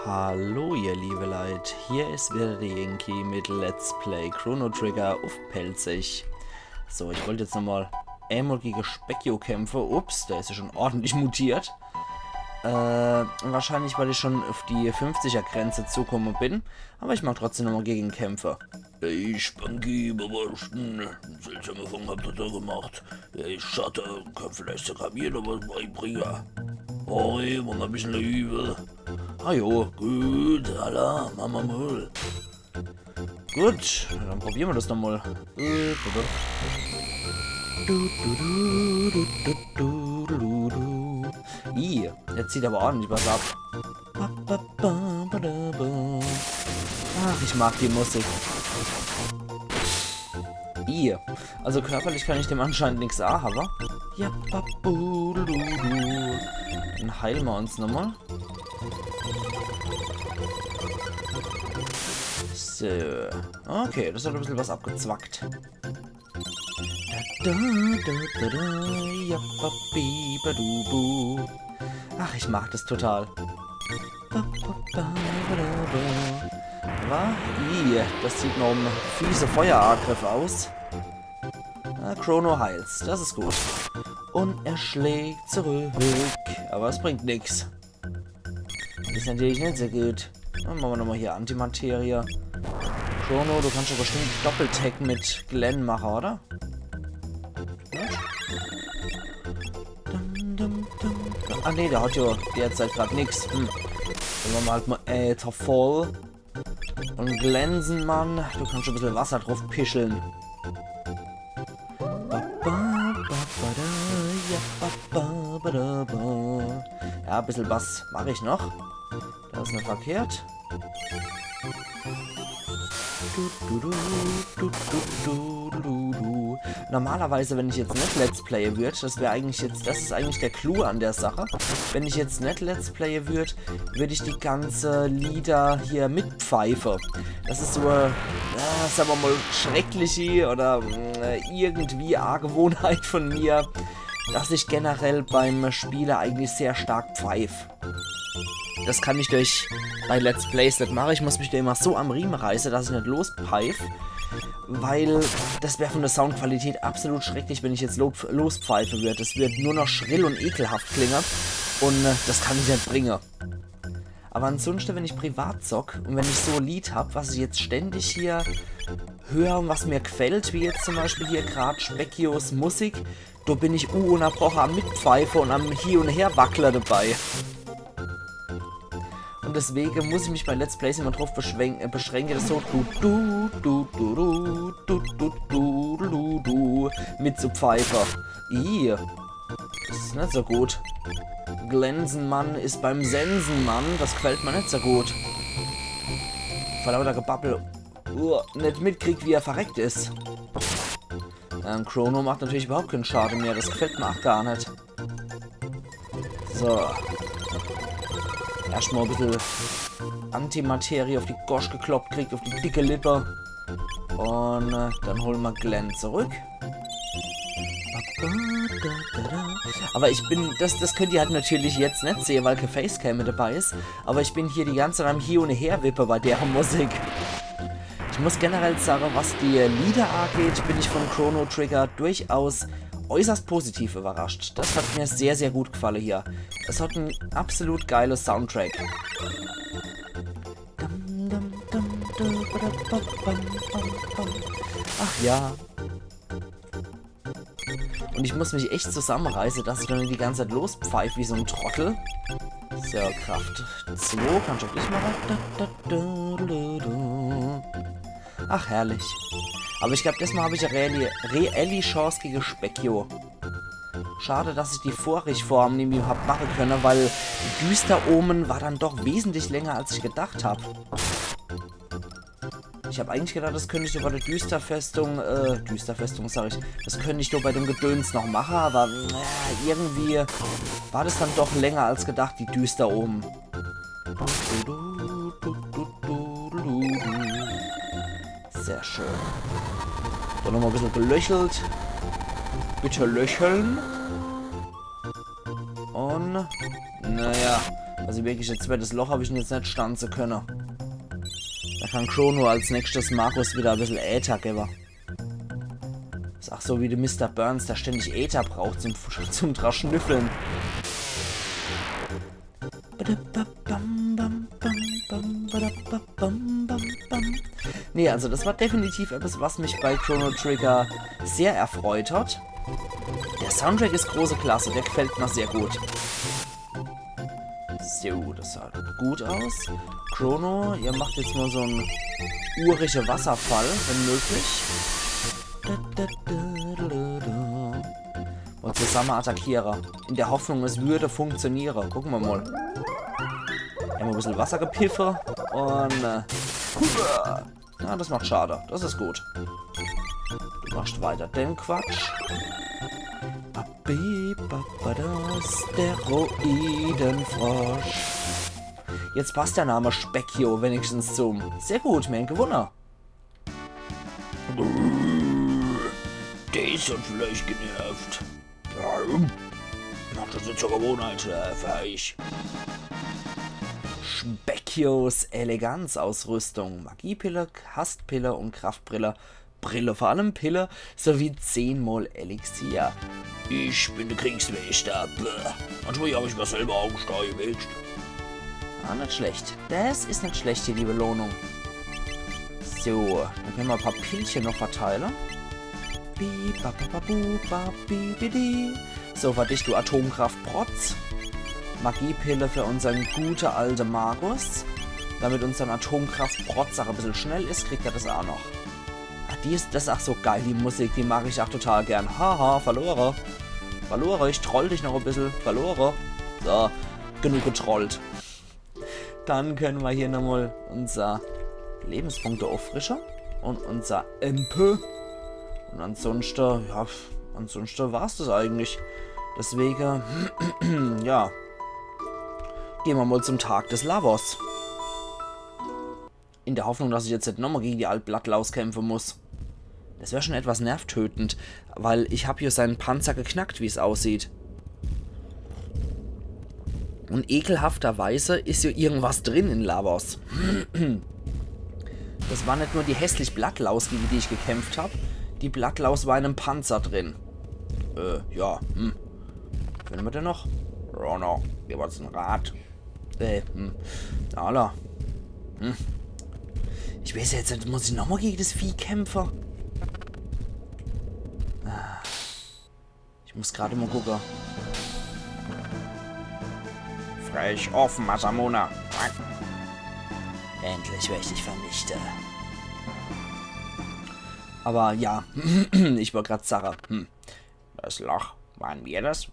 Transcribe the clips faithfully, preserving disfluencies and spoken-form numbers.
Hallo ihr liebe Leit, hier is wieder de Yankee mit Let's Play Chrono Trigger uff Pälzisch. So, ich wollt jetzt nochmal emol gege Spekkio kämpfe. Ups, der is ja schon ordentlich mutiert. Äh, wahrscheinlich, weil ich schon uff die fünfziger Grenze zukomme bin. Aber ich mag trotzdem nochmal gege en kämpfe. Ey, Spanky, Baba, hm, seltsame Fang habt ihr da gemacht. Ey, Schatte, kann vielleicht sogar mir noch was beibringen. Oi, mach mal e bissel übe. Ah jo, gut, alla, mach mal. Gut, dann probiere mer das nochmal. Du, du, du. Ih, der zieht aber ordentlich was ab. Ba, ba, ba, ba, da, ba. Ach, ich mag die Musik. Ih, also körperlich kann ich dem anscheinend nix anhabe. Ja, ba, bu, du, du, du. Dann heile mer uns nochmal. So. Okay, das hat e bissel was abgezwackt. Da, da, da, da, da, ja, ba, bi, ba, du, bu. Ach, ich mag das total. Ba, ba, ba, ba, da, ba. Wa? Ih, das sieht noch em fiese Feuerangriff aus. Na, Chrono heilt's, das is gut. Und er schlägt zurück, aber es bringt nix. Is natürlich net so gut. Dann mache mer nochmal hier Antimaterie. Chrono, du kannst doch bestimmt Doppeltech mit Glenn mache, oder? Gut. Dum, dum, dum, dum. Ah nee, der hat ja derzeit grad nix. Hm. Dann mache mer halt mal Äther voll. Und Glensenmann, du kannst schon e bissel Wasser drauf pischeln. Ba, ba, ba, ba, da, ja, ba, ba, ba, da, ba. Ja, e bissel was mach ich noch. Das is net verkehrt. Du, du, du, du, du, du, du, du. Normalerweise, wenn ich jetzt net Let's Playe würd, das wär eigentlich jetzt, das is eigentlich der Clou an der Sache. Wenn ich jetzt net Let's Playe würd, würd ich die ganze Lieder hier mitpfeife. Das is so, äh, ja, sag mer mal, schreckliche oder, mm, irgendwie Angewohnheit von mir, dass ich generell beim Spiele eigentlich sehr stark pfeif. Das kann ich durch bei Let's Plays net mache. Ich muss mich da immer so am Riemen reiße, dass ich net lospfeif. Weil das wär von der Soundqualität absolut schrecklich, wenn ich jetzt lo lospfeife würd. Das würd nur noch schrill und ekelhaft klinge. Und, äh, das kann ich net bringe. Aber ansonsten, wenn ich privat zock und wenn ich so e Lied hab, was ich jetzt ständig hier hör und was mir gefällt, wie jetzt zum Beispiel hier grad Speckios Musik, do bin ich ununterbroche am Mitpfeife und am Hie und Her wackle dabei. Und deswege muss ich mich bei Let's Plays immer drauf beschränke, äh, beschränke, das so du, du, du, du, du, du, du, du, du, du, mitzupfeife. Ih, das is net so gut. Glensenmann is beim Sensenmann, das gefällt mir net so gut. Vor lauter Gebabbel. Uah, net mitkriegt, wie er verreckt is. Ähm, Chrono macht natürlich überhaupt keinen Schade mehr. Das gefällt mir auch gar net. So. Erstmal e bissel Antimaterie auf die Gosch gekloppt kriegt, auf die dicke Lippe. Und, äh, dann holen wir Glenn zurück. Aber ich bin, das, das könnt ihr halt natürlich jetzt net sehe, weil kein Facecam mit dabei is. Aber ich bin hier die ganze Zeit am Hie und Her wippe bei der Musik. Ich muss generell sagen, was die Lieder angeht, bin ich von Chrono Trigger durchaus äußerst positiv überrascht. Das hat mir sehr, sehr gut gefallen hier. Es hat einen absolut geilen Soundtrack. Ach ja. Und ich muss mich echt zusammenreißen, dass ich dann die ganze Zeit lospfeif wie so ein Trottel. So, Kraft zwei, kann ich auch nicht machen. Da, da, da, da, da. Ach, herrlich. Aber ich glaub, diesmal hab ich eine reelle, reelle Chance gegen Spekkio. Schade, dass ich die vorige Form nicht mehr hab machen können, weil die Düsteromen war dann doch wesentlich länger, als ich gedacht hab. Ich hab eigentlich gedacht, das könnte ich doch bei der Düsterfestung, äh, Düsterfestung, sag ich, das könnte ich doch bei dem Gedöns noch machen, aber, äh, irgendwie war das dann doch länger als gedacht, die Düsteromen. Sehr schön. Dann nochmal ein bisschen gelöchelt. Bitte löcheln. Und, naja, Also wirklich, e zweites Loch hab ich en jetzt net stanze könne. Do kann Chrono als nächstes Markus wieder e bissel Äther gewwe. Is ach so wie de Mister Burns, der ständig Äther braucht zum, zum dra schnüffeln. Nee, also das war definitiv etwas, was mich bei Chrono Trigger sehr erfreut hat. Der Soundtrack is große Klasse, der gefällt mir sehr gut. So, das sah gut aus. Chrono, ihr macht jetzt mal so en urische Wasserfall, wenn möglich. Und zusammen attackiere. In der Hoffnung, es würde funktioniere. Gucke mer mal. Emol e bissel Wasser gepiffe. Und, äh, hua. Ja, das macht Schade. Das is gut. Du machst weiter den Quatsch. Papi, papa, das Steroidenfrosch. Jetzt passt der Name Specchio wenigstens zum. Sehr gut, mir hän gewunne. Der is jetzt vielleicht genervt. Ja, hm. Mach das jetzt zur Gewohnheit, äh, für euch. Specchios Eleganzausrüstung. Magiepille, Hastpille und Kraftbrille. Brille, vor allem Pille, sowie zehn Mol Elixier. Ich bin de Kriegsmeister. Bäh. Manchmal hab ich mir selber Angst, Mensch. Ah, net schlecht. Das is net schlecht, die Belohnung. So, dann könne mer e paar Pillche noch verteile. Bi, ba, ba, ba, bu, ba, bi, bi, di. So, für dich, du Atomkraftprotz. Magiepille für unsern gute alte Markus. Damit unsern Atomkraftprotz ach e bissel schnell is, kriegt er das ach noch. Ach, die is, das is ach so geil, die Musik, die mag ich ach total gern. Haha, verlore. Verlore, ich troll dich noch e bissel. Verlore. So, genug getrollt. Dann könne mer hier nochmal unser Lebenspunkte auffrische und unser M P. Und ansonsten, ja, ansonsten war's das eigentlich. Deswegen, ja, gehn mer mal zum Tag des Lavos. In der Hoffnung, dass ich jetzt net nochmal gegen die alt Bloodlust kämpfe muss. Das wär schon etwas nervtötend, weil ich hab hier seinen Panzer geknackt, wie's aussieht. Und ekelhafterweise is hier irgendwas drin in Lavos. Das war net nur die hässlich Bloodlust, gegen die ich gekämpft hab. Die Bloodlust war in em Panzer drin. Äh, ja, hm. Finne mer den noch? Chrono, gib uns en Rat. Äh, hm. Alla. Hm. Ich weiß jetzt net, muss ich nochmal gegen das Vieh kämpfe? Ah. Ich muss grad mal gucke. Frech offen, Masamune. Endlich werd ich dich vernichte. Aber ja, ich wollt grad sage, hm. Das Loch, waren wir das?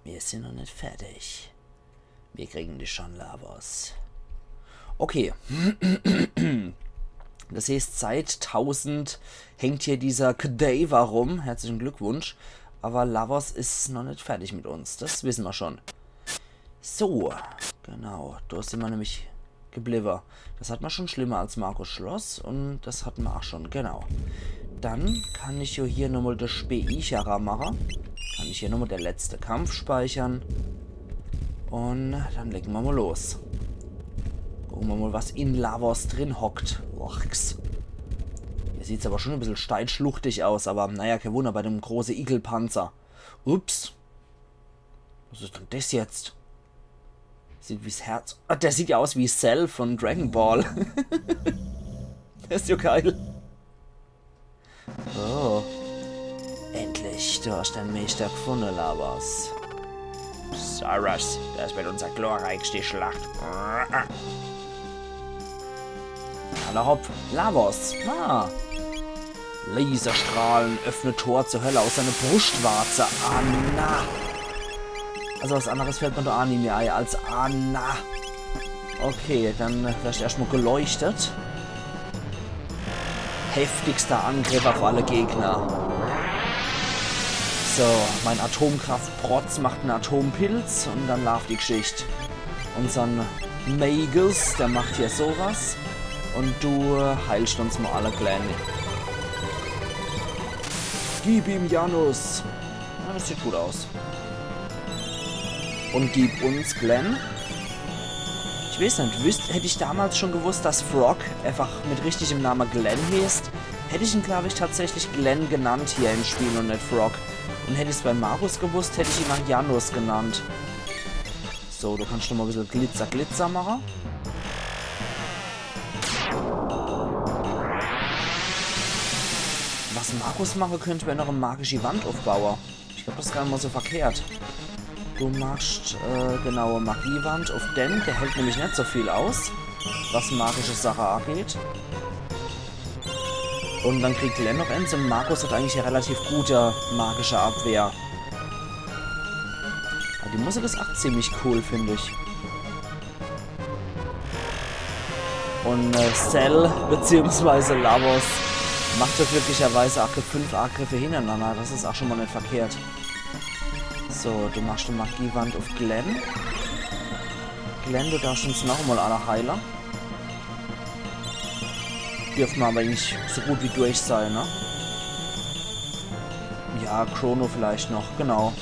Wir sind noch net fertig. Wir kriegen dich schon, Lavos. Okay. Das heißt, seit tausend hängt hier dieser Cadaver rum. Herzlichen Glückwunsch. Aber Lavos is noch net fertig mit uns. Das wissen wir schon. So, genau. Da sind wir nämlich geblieben. Das hat man schon schlimmer als Markus Schloss und das hat man auch schon, genau. Dann kann ich ja hier nochmal das Speicherer machen. Kann ich hier nochmal der letzte Kampf speichern. Und dann legen wir mal los. Gucken wir mal, was in Lavos drin hockt. Lachs. Hier sieht's aber schon ein bisschen steinschluchtig aus, aber naja, kein Wunder bei dem großen Igelpanzer. Ups. Was ist denn das jetzt? Sieht wie's Herz. Ah, der sieht ja aus wie Cell von Dragon Ball. Der ist ja geil. Oh. Endlich, du hast deinen Meister gefunden, Lavos. Cyrus, das wird unsere glorreichste Schlacht. Alla hopp, Lavos. Ah. Laserstrahlen öffnet Tor zur Hölle aus seiner Brustwarze. Ah, na. Also was anderes fällt mir da auch nicht mehr ein als ah, na. Okay, dann werd ich erstmal geleuchtet. Heftigster Angriff auf alle Gegner. So, mein Atomkraftprotz macht einen Atompilz und dann läuft die Geschichte. Unsern Magus, der macht hier sowas. Und du, äh, heilst uns mal alle, Glenn. Gib ihm, Janus. Ja, das sieht gut aus. Und gib uns Glenn. Ich weeß net, wüsst, hätt ich damals schon gewusst, dass Frog einfach mit richtigem Name Glenn heeßt, hätt ich ihn, glaub ich, tatsächlich Glenn genannt hier im Spiel und net Frog. Und hätt ich's bei Markus gewusst, hätt ich ihn nach Janus genannt. So, du kannst noch mal e bissel Glitzer, Glitzer mache. Was Markus mache könnt, wär noch e magische Wand uffbaue. Ich glaub, das is gar net mal so verkehrt. Du machst, äh, genau, Magiewand uff den. Der hält nämlich net so viel aus, was magische Sache angeht. Und dann kriegt Glenn noch eins und Markus hat eigentlich e relativ gute magische Abwehr. Aber die Musik is ach ziemlich cool, find ich. Und, äh, Cell beziehungsweise Lavos macht ja glücklicherweise ach fünf Angriffe hintereinander. Das is ach schon mal net verkehrt. So, du machst e Magiewand uff Glenn. Glenn, du darfst uns noch mal alle heile. Dürfen wir aber eigentlich so gut wie durch sein, ne? Ja, Chrono vielleicht noch, genau.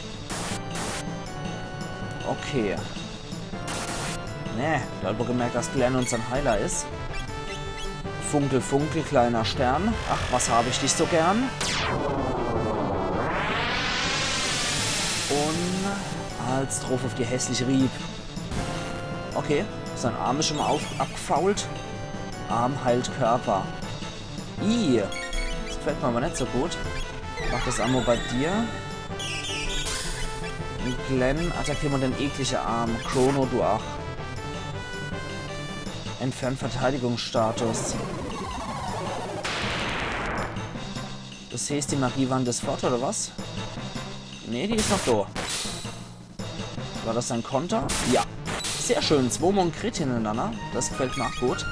Okay. Ne, da hat man gemerkt, dass Glenn unsern Heiler is. Funkel, funkel, kleiner Stern. Ach, was hab ich dich so gern. Und als druff uff die hässliche Rieb. Okay, sein Arm is schon mal auf, abgefault. Arm heilt Körper. Ih, das gefällt mir aber net so gut. Mach das einmal bei dir. Und Glenn, attackier mal den eklige Arm. Chrono, du ach. Entfernt Verteidigungsstatus. Das heeßt, die Magiewand is fort, oder was? Nee, die is noch da. War das ein Konter? Ja. Sehr schön. Zwo Mol Crit hintereinander. Das gefällt mir ach gut.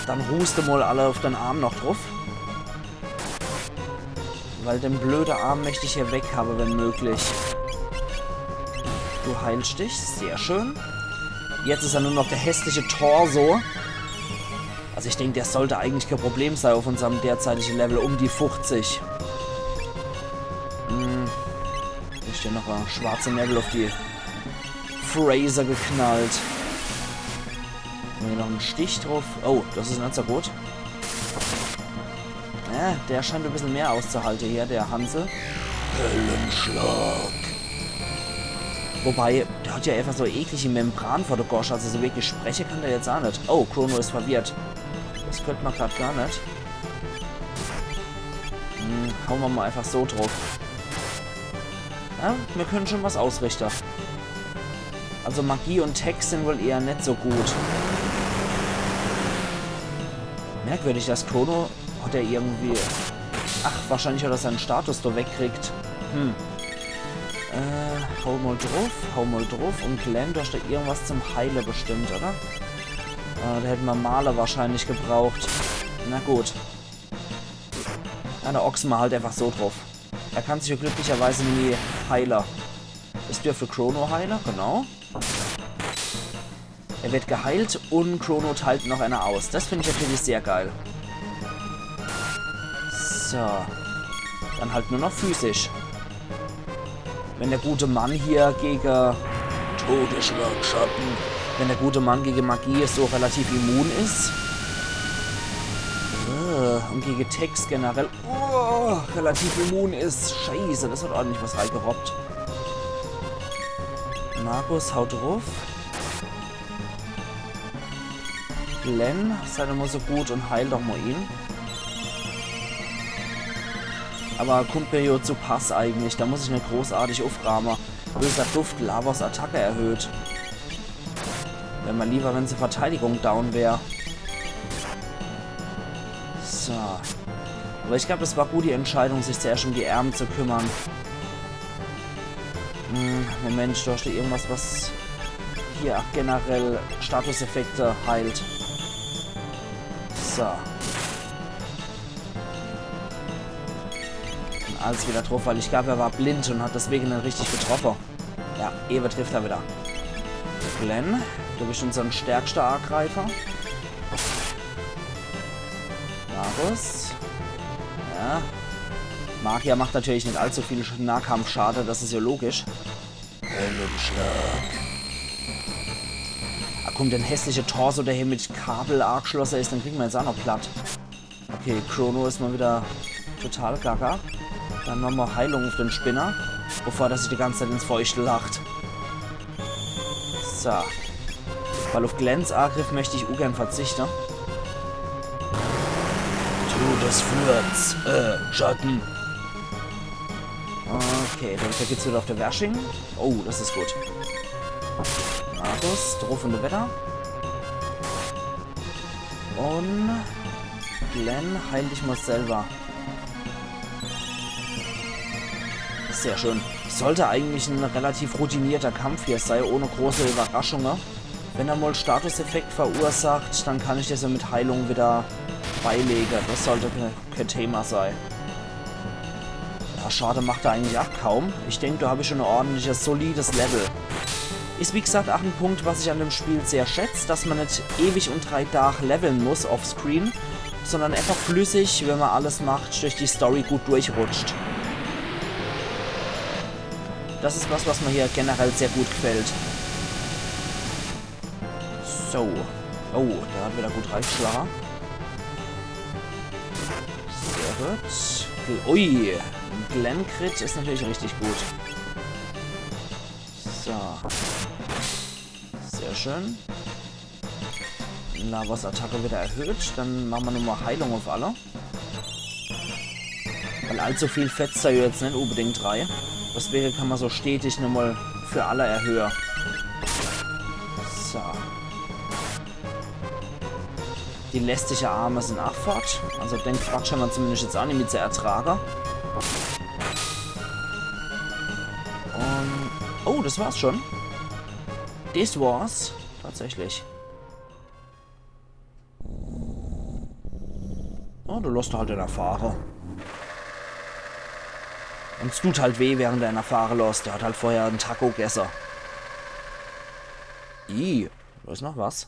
Dann huste mal alle uff den Arm noch druff. Weil den blöde Arm möcht ich hier weg habe, wenn möglich. Du heilst dich. Sehr schön. Jetzt is er nur noch der hässliche Torso. Also ich denk, der sollte eigentlich kein Problem sein auf unserem derzeitigen Level um die fünfzig. Hm. Is hier noch e schwarze Nebel uff die Fraser geknallt. Hier noch en Stich druff. Oh, das is net so gut. Ja, der scheint e bissel mehr auszuhalte hier, der Hansel. Hellenschlag. Wobei, der hat ja einfach so eklige Membran vor der Gosch, also so wirklich spreche kann der jetzt ach net. Oh, Chrono is verwirrt. Das könnt man grad gar net. Hm, haue mer mal einfach so druff. Ja, mir können schon was ausrichte. Also Magie und Text sind wohl eher net so gut. Merkwürdig, dass Chrono hat er irgendwie... Ach, wahrscheinlich hat er seinen Status do wegkriegt. Hm. Äh, hau mal druff, hau mal druff. Und Glenn, du hast da irgendwas zum Heile bestimmt, oder? Äh, da hätten wir Marle wahrscheinlich gebraucht. Na gut. Ja, der Ochs mal halt einfach so druff. Er kann sich ja glücklicherweise nie heile. Es dürfte Chrono heile, genau. Er wird geheilt und Chrono teilt noch einer aus. Das finde ich natürlich sehr geil. So. Dann halt nur noch physisch. Wenn der gute Mann hier gegen Todesschlagschatten, wenn der gute Mann gegen Magie so relativ immun ist. Äh, und gegen Text generell, oh, relativ immun ist. Scheiße, das hat ordentlich was reingerobbt. Markus, hau druff. Glenn, sei doch mal so gut und heil doch mal ihn. Aber kommt mir jo zu Pass eigentlich. Da muss ich net großartig uffraame. Böser Duft, Lavos Attacke erhöht. Wär mir lieber, wenn se Verteidigung down wär. So. Aber ich glaub, das war gut, die Entscheidung, sich zuerst um die Ärm zu kümmern. Hm, Moment, du hast da irgendwas, was hier auch generell Statuseffekte heilt. So. Und alles wieder drauf, weil ich glaub, er war blind und hat deswegen net richtig getroffen. Ja, Ewe trifft er wieder. Glenn, du bist unser stärkster Angreifer. Varus. Ja. Magier macht natürlich net allzu viel Sch-, Nahkampfschade, das is ja logisch. Wellenschlag. Ah komm, den hässliche Torso, der hier mit Kabel aageschlosse is, den kriege mer jetzt aa noch platt. Okay, Chrono is mol wieder total gaga. Dann mache mer Heilung uff den Spinner, bevor der sich die ganze Zeit ins Fäuschte lacht. So. Weil uff Glenns Aagriff möcht ich ungern verzichte. Todesfurz, äh, Schatten. Okay, dann vergibt's wieder uff de Wersching. Oh, des is gut. Magus, druff un weiter. Un Glenn, heil dich mol selber. Sehr schön. Sollt eigentlich en relativ routinierter Kampf hier sei, ohne große Überraschunge. Wenn er mol Statuseffekt verursacht, dann kann ich des jo mit Heilung wieder beilege. Des sollt ke-, kä Thema sei. Ja, schade, macht er eigentlich aa kaum. Ich denk, do hab ich schon e ordentliches, solides Level. Is wie gesagt aa en Punkt, was ich an dem Spiel sehr schätz, dass mer net ewig un drei Tag leveln muss offscreen, sondern einfach flüssig, wenn mer alles macht, durch die Story gut durchrutscht. Des is was, was mer hier generell sehr gut gefällt. So. Oh, der hat wieder gut reigeschlaa. Sehr gut. Ui, Glenn Crit is natürlich richtig gut. So. Sehr schön. Navos Attacke wieder erhöht. Dann mache mer nochmol Heilung uff alle. Weil allzu viel fetzt er jo jetzt net unbedingt rei. Deswege kann mer so stetig nochmol für alle erhöhe. So. Die lästige Arme sin aa fort. Also den Quatsch hämmer zumindest jetzt aa nimmi zu ertrage. Un, oh, des war's schon. Des war's. Tatsächlich. Oh, du losst halt ener fahre. Un's dut halt weh, während er ener fahre losst. Der hat halt vorher en Taco gesse. Ih, do is noch was.